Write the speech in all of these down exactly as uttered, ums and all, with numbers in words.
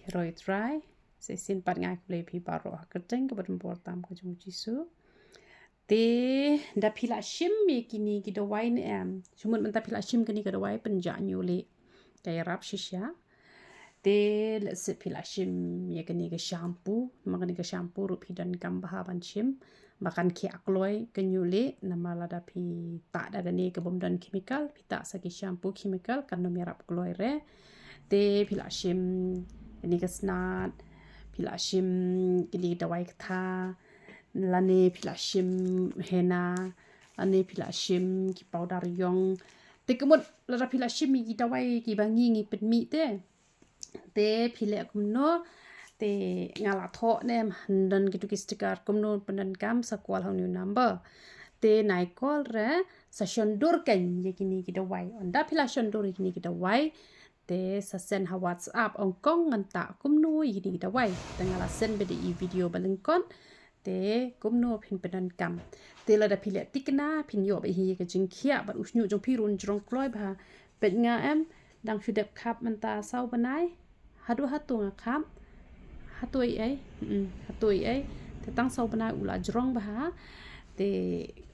Hero i Trai, sa shisien pat nga ai khublei ïa phi baroh ha ka kyrteng kaba donbor tam ka jong u Jisu. Te da phi la shim ïa kine ki dawai ne em? Sngewbha mynta phi la shim kane ka dawai pynjah ñiuh lieh, ka ïarap shisha. Te lehse phi la shim ïa kane ka shampoo, namar kane ka shampoo ruh phi donkam bha ban shim. Ba kan khiah kloi ka ñiuh lieh, namar lada phi tah da kane ka bym don chemical, phi tah sa ki shampoo chemical kan ym ïarap kloi re. Te phi la shim kane ka snat, phi la shim kine ki dawai ktha, lane phi la shim henna, lane phi la shim ki powder ïong. Te ka mut lada phi la shim ïa ki dawai kiba ngi ngi pynmih te, te phi leh kumno? Te nga la thoh ne em, don kitu ki sticker, kumno pyndonkam sa call ha une u number. Te nai call re, sa shon dur kein ïa kine ki dawai. Ynda phi la shon dur ïa kine ki dawai, te sa send ha WhatsApp, ong kong ngan tah kumno ïa kine ki dawai. Te nga la send beit ïa i video ba lyngkot. Te kumno phin pyndonkam. Te lada phi leh thikna, phin ïoh beit hi ïa ka jingkhiah bad u shñiuh jong phi ruh un jrong kloi bha. Peit nga em, dang shu dep khap mynta saw bnai. Haduh hato nga khap? Hato ei ei? Mm, hato ei ei? Te tang saw bnai u la jrong bha. Te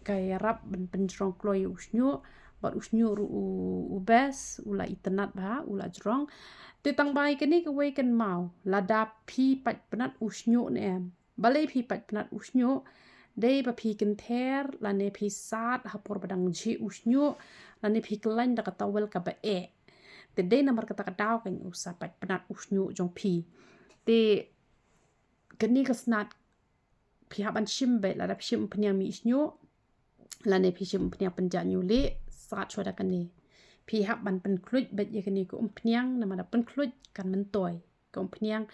ka ïarap ban pynjrong kloi ïa u shñiuh, bad u shñiuh ruh u, u best, u la itynnad bha, u la jrong. Te tang ba ïa kane kawei kynmaw, lada phi pait pynat u shñiuh ne em? Balei phi pait pynat u shñiuh? Dei ba phi kynther, lane phi sad ha por ba dang jhieh u shñiuh, lane phi khlaiñ da ka towel kaba eh. Te dei namar kata ka daw kein u sa pait pynat u shñiuh jong phi. Te kane ka snat phi hap ban shim beit lada phi shim umphniang mih shñiuh, lane phi shim umphniang pynjah ñiuh lieh, sad shuwa da kane. Phi hap ban pynkhluit beit ïa kane ka umphniang, namar da pynkhluit kan myntoi ka umphniang.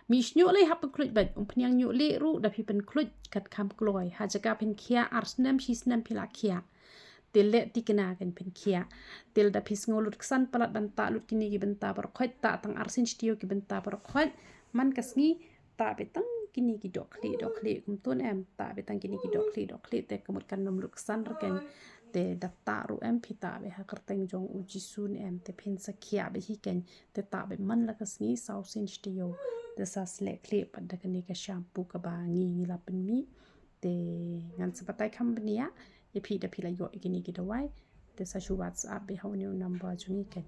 Mih shñiuh lei hap pynkhluit beit, umphniang ñiuh lieh ruh da phi pynkhluit kan kham kloi. Ha jaka phin khiah ar snem, shi snem phi la khiah. Te leh thikna kein phin khiah. Te lada phi sngew lut ksan palat ban tah lut kine ki bynta baroh khoit, tah tang arsien shi taïew ki bynta baroh khoit. Man ka sngi tah beit tang kine ki dohkhlieh, dohkhlieh kumto ne em, tah beit tang kine ki dohkhlieh, dohkhlieh te ka mut kan ym lut ksan re kein. Te da tah ruh em, phi tah beit ha kyrteng jong u Jisu ne em, te phin sa khiah beit hi kein. Te tah beit man la ka sngi saw sien shi taïew. Te sa sleh khlieh pat da kane ka shampoo kaba ngi ngi la pynmih. Te ngan sa batai kham bniah ïa phi da phi la ïoh ïa kine ki dawai. Te sa shu WhatsApp beit ha une u number jong ngi kein.